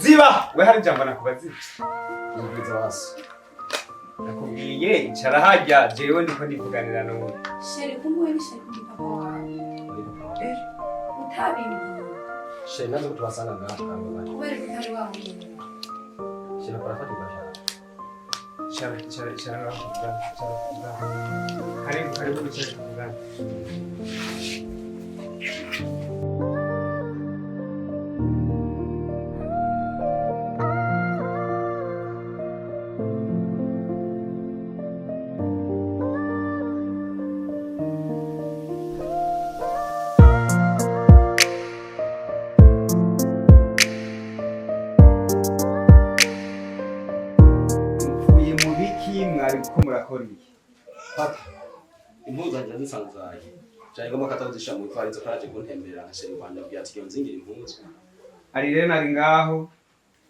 Ziba we, hari ijambo nakubaziye. Ubwiza basi. Nakubwiye icara hajya, jewe ndiko ndivuganira n'ubu. Chéri, kumbuye ni chéri, ni papa wawe. Utabimbwiye. Chéri, nazo tubasanga ngaha twambaye. Kubera ko utari wambwiye. Chéri, parafatirwa cyane. Icara, icara, icara ngaho tuvugane, icara tuvugane. Karibu, karibu, wicare tuvugane. Muvuye mu biki? Mwari kuko murakora iki? Papa, impuzu zanjye zisanzaye. Cyane ngombwa ko atazishira mu itwara ko araje kuntembera nka chéri wanjye, abwira ati nzingira impuzu. Ari rero nari ngaho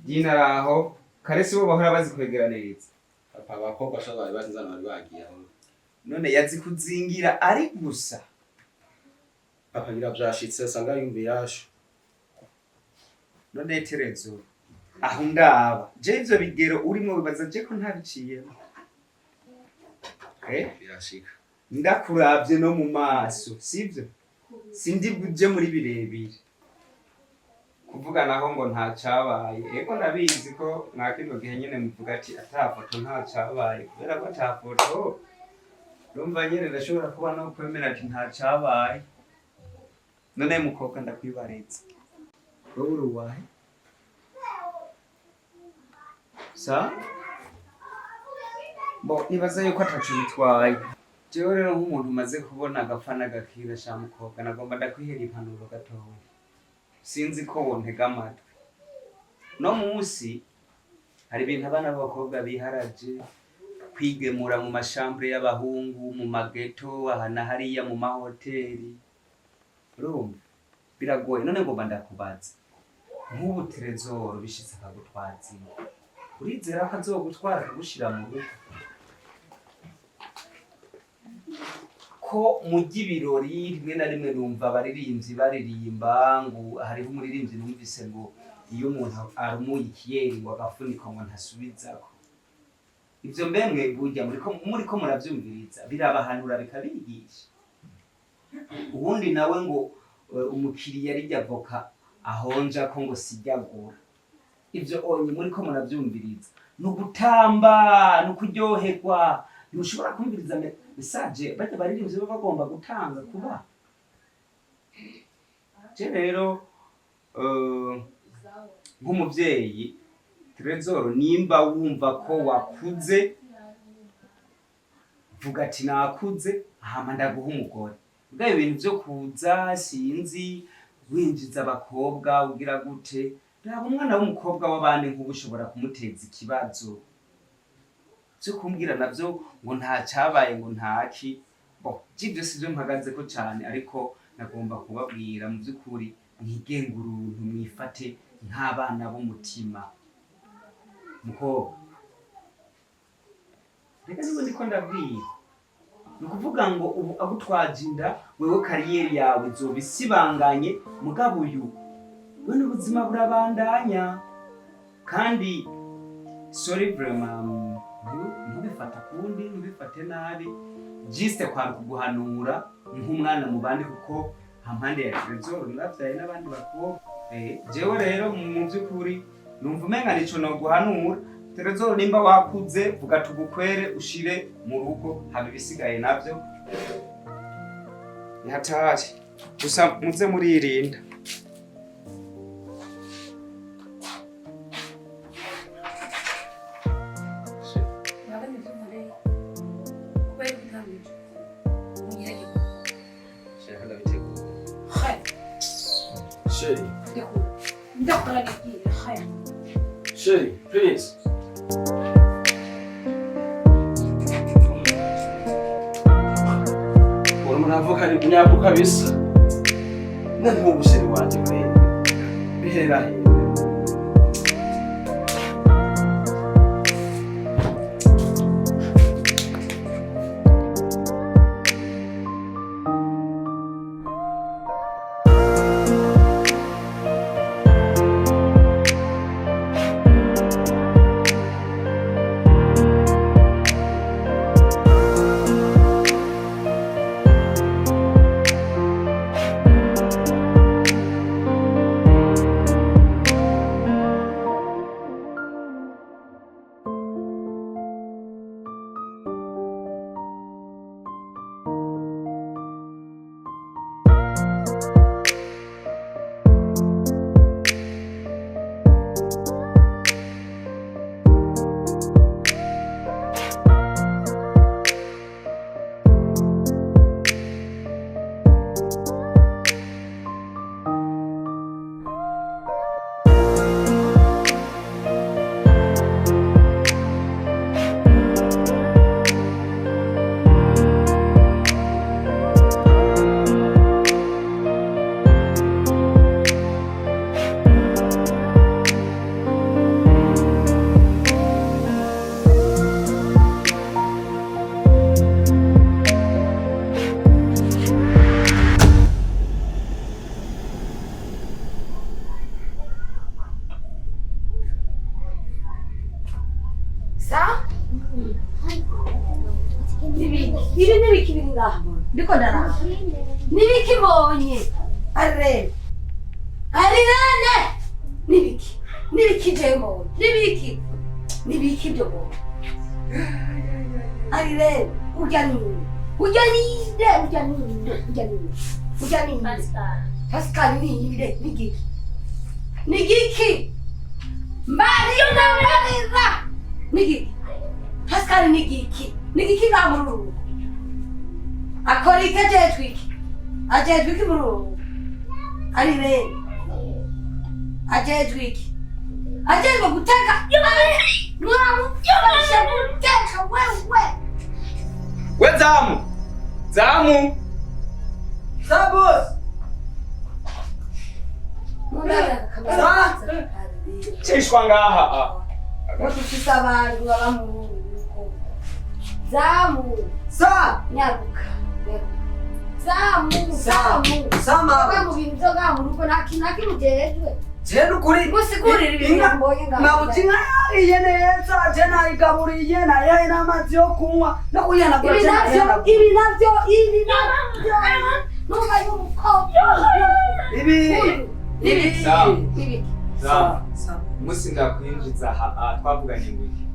Dina ari aho kare, si bo bahora bazikwegeraniriza? Papa, abakobwa sha bari bazinzana, bari bagiye aho. None yazikuzingira ari gusa? Papa, ngira vyashitse asanga yumviye yasho. None Terezo, aho ndaba je ivyo bigero urimo wibaza je ko ntabiciyemo, eh? Birashika. Ndakuravye no mu maso, sivyo? Sindi buje muri birebire kuvuga naho ngo nta cabaye. Ego, ndabizi ko mwa kino gihe nyene muvuga ati ata foto nta cabaye. Kubera ko ata foto, urumva nyene ndashobora kuba no kwemera ati nta cabaye. None mukobwa, ndakwibaritse, wowe uri uwahe? Sa bo nibaza yuko ataco bitwaye. Jewe rero nk'umuntu umaze kubona agapfa n'agakira, sha mukobwa, nagomba ndakwihera impanuro gatoya, sinzi ko wontega amatwi. No munsi hari ibintu abana b'abakobwa biharaje kwigemura mu mashambure y'abahungu, mu mageto, aha na hariya, mu mahoteli, urumva biragoye. None ngomba ndakubaza, nk'ubu Trezoro bishitse akagutwaza inda, urizera ko azogutwara akagushira mu rugo? Ko mujya ibirori, rimwe na rimwe numva abaririmbyi baririmba ngo hariho umuririmbyi numvise ngo iyo umuntu arumuye ikiyeri ngo agafunika ngo ntasubizako. Ibyo mbemwe burya muriko muravyumviriza, birabahanura, bikabigisha. Ubundi nawe ngo umukiriya rijya avoka ahonja ko ngo sijyagura. Ibyo onye muriko muravyumviriza ni ugutamba, ni ukuryoherwa. Ntushobora kumviriza message bajya baririmbyi baba bagomba gutanga kuba. Je rero nk'umuvyeyi, Trezoro, nimba wumva ko wakuze, vuga ati nakuze, hama ndaguha umugore. Bwa ibintu vyo kuza sinzi winjiza abakobwa ugira gute, raba umwana w'umukobwa w'abandi, nk'ubu ushobora kumuteza ikibazo. Vyo kumbwira navyo ngo nta cabaye, ngo ntaki, bo ivyo sivyo mpagazeko cane, ariko nagomba kubabwira mu vy'ukuri mwigenge uruntu, mwifate nk'abana b'umutima. Mukobwa, reka niba ndiko ndabwira, ni ukuvuga ngo ubu agutwaje inda, wewe carrière yawe izoba isibanganye, mugabo uyu we n'ubuzima burabandanya. Kandi sorry vraiment, ntubifata kundi, ntubifate nabi, juste kwari kuguhanura nk'umwana mu bandi, kuko hampande ya Trezor naravyaye n'abandi bakobwa. Jewe rero mu by'ukuri numva umenga nico noguhanura. Trezor, nimba wakuze, vuga tugukwere ushire mu rugo, haba ibisigaye navyo ni hatari. Gusa muze muririnda. Urabona ibyo unkoreye? Kubera ko utambije unyereke. Chéri, ndabitegura. Khaya. Chéri. Ndakura, ndakura, nigiye khaya. Chéri, please. Uri umuntu avuka ari munyabu kabisa. Na nk'ubu chéri wanje kweli. Bihera he? Nibiki, ibi nibiki biri ngaha mbona ndiko ndaraba? Nibiki mbonye? Arere, arirene, nibiki, nibiki je mbonye? Nibiki, nibiki ibyo mbonye? Arirene, urya ninde? Urya ninde? Urya ninde? Urya ninde? Urya ninde? Pascal ninde? Nigiki, nigiki Mariyo nabarira? Nigiki Pascal? Nigiki, nigiki ngaha muri uru rugo? Akora iki? Ajejwe iki? Ajejwe iki muri uru rugo? Arirene, ajejwe iki? Ajejwe guteka? Muramufashe guteka wewe. We Zamu, Zamu. Sa, boss. Murabona. Cishwa ngaha ah. Dufise abantu baba mu rugo. Zamu. Sa. Nyaruka, nyaruka. Zamu. Sa. Zamu. Sa, mama. Wewe mu bintu vyo ngaha mu rugo nta kintu na kimwe ujejwe. Je nukuri. Ngusigurire ibintu Inka mbonye ngaha. Mabuji, inka yariye neza, je nayigaburiye, nayihaye n'amazi yo kunywa no kuyihanagura. Ibi Je navyo, nayihanagura. ibi navyo, ibi navyo, numva y'umukobwa. Ibi. Nibiki? Zamu. Nibiki? Zamu. Sa. Umunsi ndakwinjiza aha ah, twavuganye ngo iki?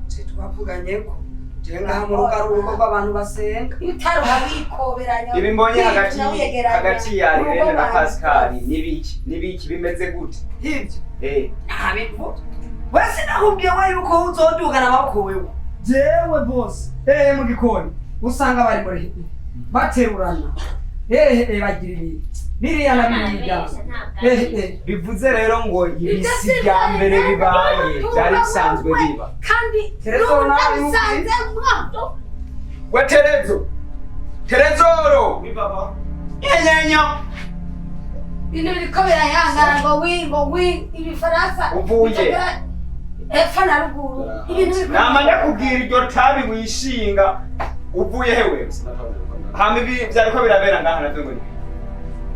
Je twavuganye ko je ngaha mu rugo ari urugo rw'abantu basenga. Utaruha wikoberanya. Ibi mbonye hagati wiyegeranya. hagati ya Urugo Irene na rwawe. Pascal nibiki, nibiki bimeze gute? Ivyo Eh. nta bintu. Wese nakubwiye we yuko uzodugana amaboko wewe. Jewe boss, hehe mu gikoni usanga bari muri baterurana, hehe bagira ibi biriya na biriya, hehe. Bivuze rero ngo ibi si bya mbere bibaye, byari bisanzwe biba. Kandi Terezo n'ubu nawe. ndabisanzemwo. We Terezo, Terezoro. Oui, papa. Nyenyenyo. Ibintu biriko birayangara ngo wi, ngo wi, ibifaransa. Uvuye. Bitagira epfo na ruguru, ibintu biriko. Nama ndakubwira iryo tabi wishinga. Uvuye hewe? Hama ibi vyariko birabera ngaha navyo ngo ni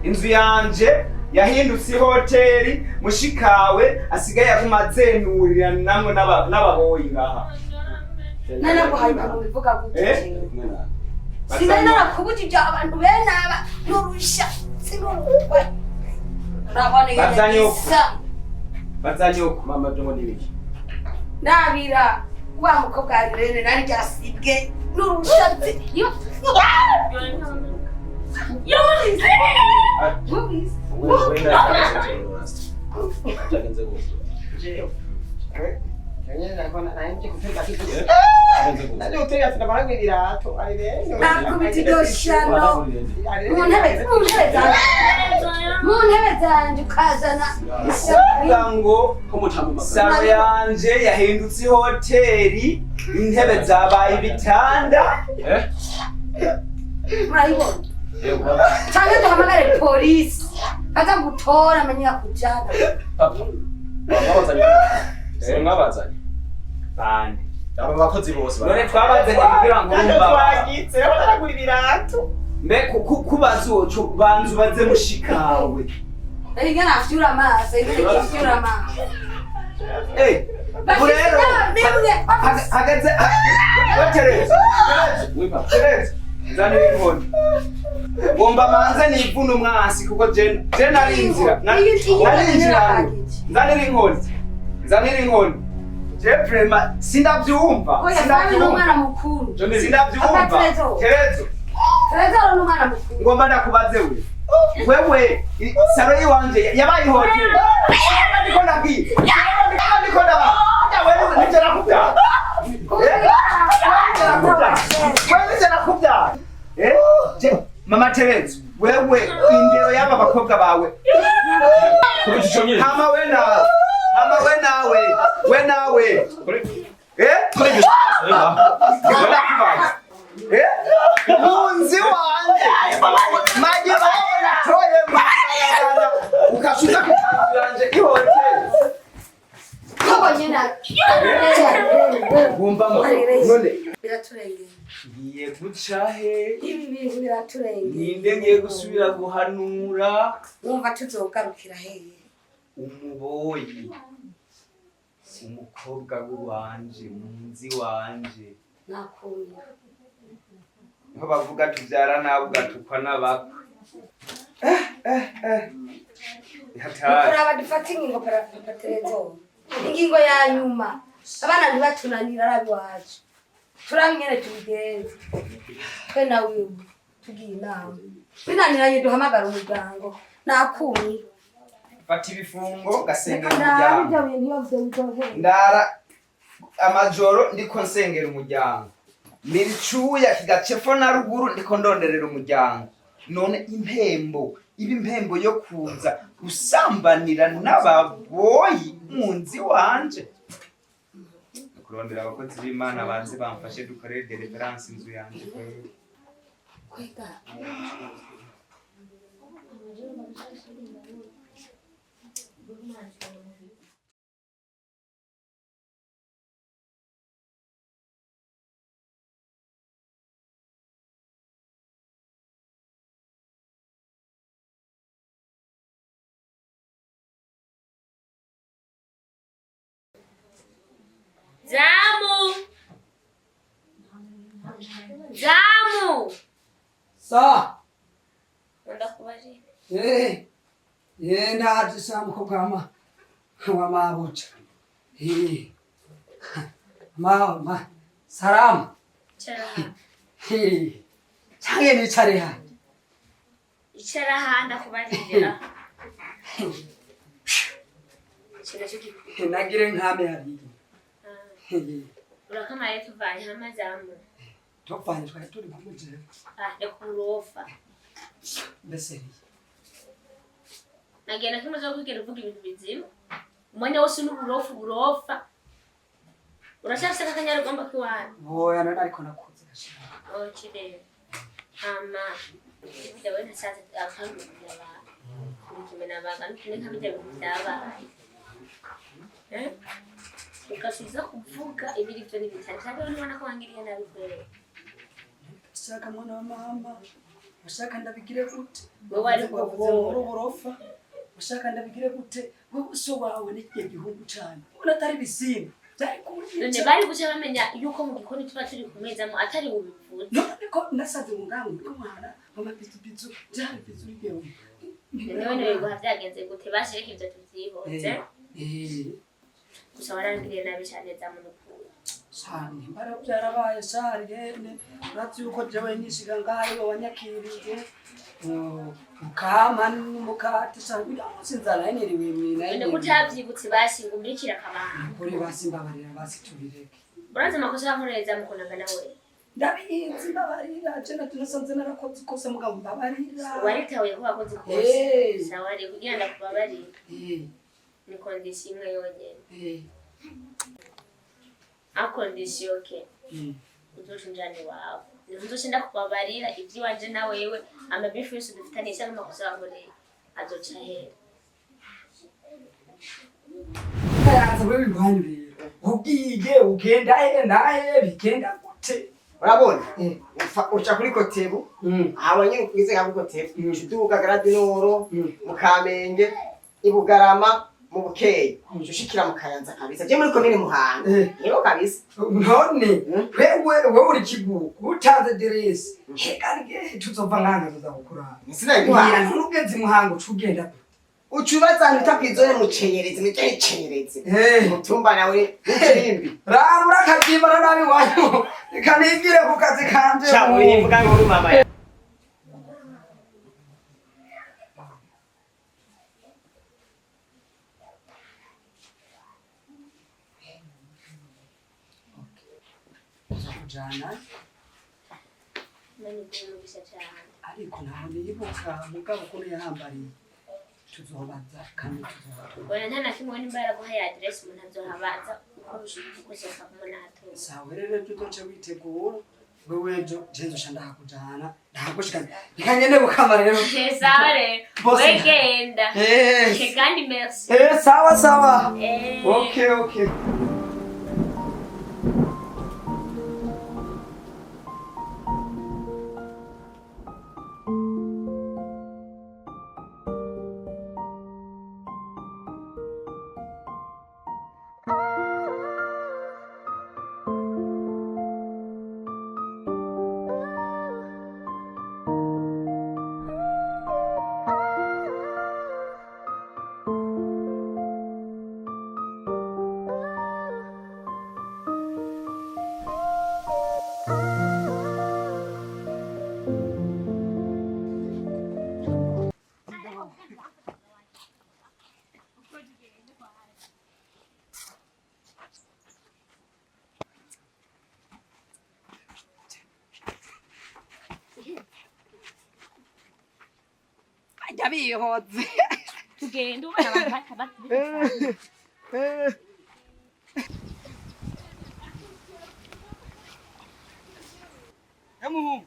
inzu yanje yahindutse ihoteli, mushikawe asigaye aguma azenurira namwe n'ababoyi ngaha. Nanaguhaye ukuntu bivuga gutya. Eh? Jewe sinari narakubujije abantu bene aba n'urusha sinurukwe, urabona ingene Bazanye uko. bisa. Bazanyoko. Mama, byo ngo nibiki? Ndabira wa mukobwa rero nari ryasibwe n'urushatsi yo. Yo. Byagenze gute? Jewe Byagenze gute? naje gutega sinabara ibirato ari rero. Nakubita iryo shano mu ntebe, mu ntebe zanje, mu ntebe zanje ukazana. Kuvuga ngo Ko mutamumagara. salo yanje yahindutse ihoteli, intebe zabaye ibitanda. Eh? Murayibona? Ewe. Canke duhamagare polisi aza gutora amenye kujana. Papa. Mwabazanye. Si mwabazanye. Bande? Aba bakozi bose. None twabazanye kugira ngo Ntacyo urumva twagize, baragura ibirato. Mbe kubaza uwo banza ubaze mushikawe. Ingene afyura amaso, ingene afyura amaso. Eh, ubu rero bimwe. Hageze we Terezo. Oui, papa. Terezo, nzanira inkoni, ngomba manze nivune umwansi kuko je narinzira narinjira hano. Nzanira inkoni, nzanira inkoni. Je vraiment sindavyumva. Oya, Sami ni Sindavyumva. umwana mukuru. Sindavyumva. Papa, Terezo. Terezo. Terezo ni umwana mukuru. Ngomba ndakubaze we, wewe salo yiwanje yabaye ihoteli? Ndiko ndabwira, ndiko ndaba wewe, nivyo nakubyara? Wewe, nivyo nakubyara? Eh, mama Terezo, wewe indero y'aba bakobwa bawe. Kubita ico nyene. Hama we nawe, hama we nawe, we nawe, eh. Kuri ibyo. Ndiko ndakubaza, eh, munzi wanje maji bayo natoye mwana ukashuza ku nzu yanje ihoteli. Tubonye na Wumva none Biraturengeye. Ngiye guca he? Ibi bintu biraturengeye. Ninde ngiye gusubira guhanura? Wumva tuzogarukira hehe? Umuboyi, umukobwa w'iwanje, munzi wanje. Nakumira. Niho bavuga tuvyara nabi ugatukwa n'abakwe. Hatari. Kuraba dufate ingingo papa Terezo. Ingingo ya nyuma. Abana ntibatunanira arabi wacu. Turabe ingene tubigenza. Twe na wewe tugiye inama. Binaniranye duhamagara umuryango. Nakumye. Fata ibifungo gasengera Reka ndabe umuryango. ibyo bintu iyo vyo bizohera. Ndara amajoro ndiko nsengera umuryango. Miricuya kigacefo na ruguru ndiko ndonderera umuryango. None impembo iba impembo yo kuza gusambanira n'ababoyi mu nzu iwanje. Kurondera abakozi b'Imana baze bamfashe dukorere deliverance inzu yanje kweri. Kwega. Zamu! Zamu! Sa. Ndakubarira. Eh. Eh ndaje sa mukobwa wa wa mabuja. Eh. Ma ma salamu. Icara. Eh. Change nicare ha. Icara aha ndakubarira. Ikintu cyo gikuru. Nagire nkame hariya. Urakamaye tuvanye hama Zamu. Tuvanye twari turi kumwe jewe. Ah, ndakurofa. Mbese Nagenda kimwe zo kwigera uvuga ibintu bizima. Umwanya wose n'uburofu burofa. Urashaka akanyarugomba kiwana. Oya none ariko nakuze gashira. Oh, kidero. Hama ibyo wenda ntasaza akamubwira kurikimena baga n'ikindi bijya bintu byabaye. Eh? Ukasubiza kuvuga ibiri byo n'ibitari cyangwa ubona ko wangiriye nabi kweli. Shaka mwana wa mama. Ushaka ndabigire gute? Wewe ari wavuze nkuru burofa. Ushaka ndabigire gute? Wewe so wawe n'igihe gihugu cyane. Ubona atari bisimba. Byari None kunyica. bari guca bamenya yuko mu gikoni tuba turi kumezamo atari bubivuze. None ko nasaze mu ngango ko mwana mama bizu bizu byari bizu bigewe. None biguha byagenze gute bashireka ibyo tubyihonze. Eh. Gusa warangiriye nabi cyane Zamu n'ukuri. Sani mbara byarabaye sari yene uratsi yuko jewe nishiga ngayo wanyakiriye ukama n'umukate sani uya munsi nzara niriwe mina None ko utabyibutse bashinga umurikira akabanga. kuri basi mbabarira basi tubireke Urazi amakosa yankoreye Zamu kunangana we. ndabizi mbabarira je nasanze narakoze ikosa mugabo mbabarira Waritawe ko wakoze ikosa. Eh. Sawa rero kugira ndakubabarire. Eh, Ni kondisiyo imwe yonyene. eh, A kondisiyo ke mm. uzoca unjana iwawe. Nzoca ndakubabarira ivy'iwanje na wewe amabifu yose dufitaniye canke amakosa wankoreye azoca ahera. Yaza wewe iwanyu rero ugiye ugenda he nahe bigenda gute? Urabona? Eh. Uca kuri Kotebu, Mm. aho nyine ugeze nka kuri Kotebu, Mm. uca uduga Garadinoro, Mm. mu Kamenge, i Bugarama, mu Bukeye, Mm. uca ushikira mu Kayanza kabisa. Je muri komine Muhanga. Eh. Niho kabisa. None Mm. wewe wewe uri kigugu utanze deresi hekarige tuzova nkanga tuza kukuraba Sinabiguhaye. ntugeze imuhanga uca ugenda. Uca ubaza ahantu bita kw'izone Mucenyerezi, mw'izone Cenyerezi. Eh. Umutumba nawe n'ikibimbi. Raba urakabyibara nabi wanyu reka nigire ku kazi kanje. Ca urivuga ngo uri mama. Kujana Nani umugisha cane. ariko ntaho nibuka mugabo ukuntu yahambariye tuzobaza kandi tuzobaza. Oya nta na kimwe nimba yaraguhaye aderesi umuntu azohabaza uko bishoboka kose akabona ahatora. Sawa rero tuzoce witegura wewe ejo je nzoca ndahakujana ndahagushikana reka ngende bukama rero. Sawa rero Bose. wegenda. Eh. Kandi merci. Eh, sawa sawa. Eh. Okay, okay. Ndabihoze. Tugende ubona abantu bariko. Emuhungu.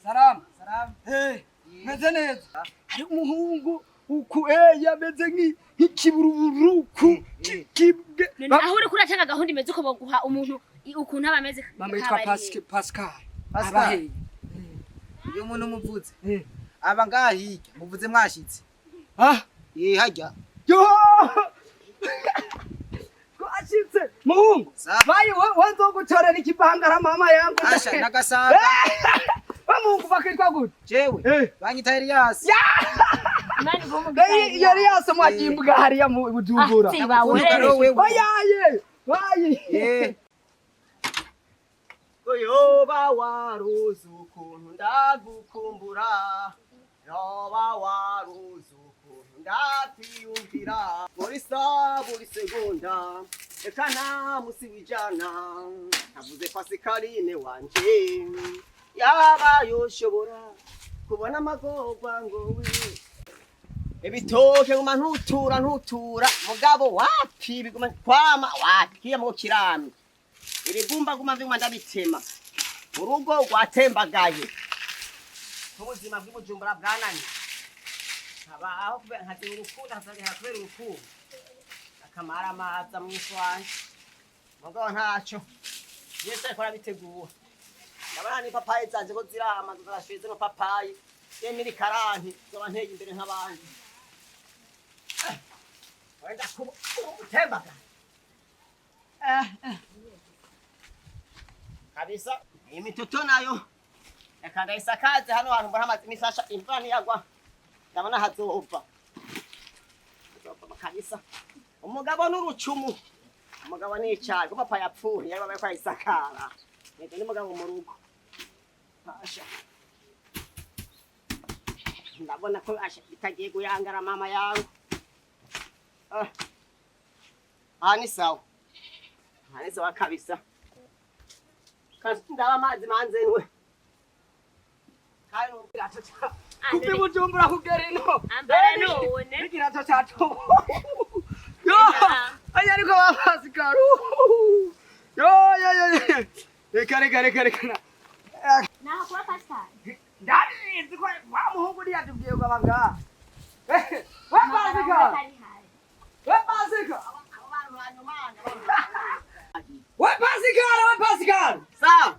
Salamu. Salamu. Eh, meze neza. Hari umuhungu uku yameze nk'ikiburuburuku kibwe. None aho uriko uratanga gahunda imeze uko boguha umuntu ukuntu aba ameze? Bamwitwa kaba ari Pascal. Pascal. Abaheye. Iyo muntu muvuze aba ngaha hirya muvuze mwashitse. Ah, eh hajya. Yo! Twashitse. Muhungu. Sa- Bayi wanzogutorera ikipangara mama yangu. Asha nagasaga. Wa muhungu bakitwa gute? Jewe banyita Elias. Imana iguhe umugisha. Yari yari yasomwa imbwa hariya mu Bujumbura. Ah, si bawe. Wewe. Oyaye! Bayi! Eh. Yoba waruzi ukuntu ndagukumbura, yoba waruzi ukuntu ndakwiyumvira, buri saa buri segonda reka nta musi wijana navuze Pascaline wanje, yaba yoshobora kubona amagorwa ngo wi ibitoke nguma ntutura ntutura, mugabo wapi biguma kwama wapi kiya mu kirami ibigumba guma vyuma ndabitema, urugo rwatembagaye, ubuzima bw'ibujumbura bwananiye, nkabaho kubera nkazira urukundo, nkazagera kubera urukundo akamara amaza mwisi wanje, mugabo ntaco Yesu ariko arabitegura. Ndabona n'ipapayi zanje ko zirama, zirashuye zino papayi ye n'irikaranti zoba nteye imbere nk'abandi. Wenda kuba utembagaye kabisa. Imituto nayo reka ndayisakaze hano hantu mbona hamaze iminsi hasha imvura ntiyagwa, ndabona hazova hazova kabisa. Umugabo n'urucumu, umugabo nicaye ko papa yapfuye yari bariko arayisakara nibyo n'umugabo mu rugo. Asha ndabona ko asha bitagiye guyangara mama yangu. Ah. Aha ni sawa, aha ni sawa kabisa. Kandi ndaba amazi manze nwe kandi Ikirato kuva i Bujumbura kugera ino. Ambara none. Ikirato cacu. Yo! Aya ariko ba Pascal. Yo yo yo. yo. Reka reka reka reka. Naho kuba Pascal. Ndabizi ko wa muhungu ntiyatubwiye ngo aba ngaha. We Pascal! We Pascal! We Pascal! We Pascal! Sawa.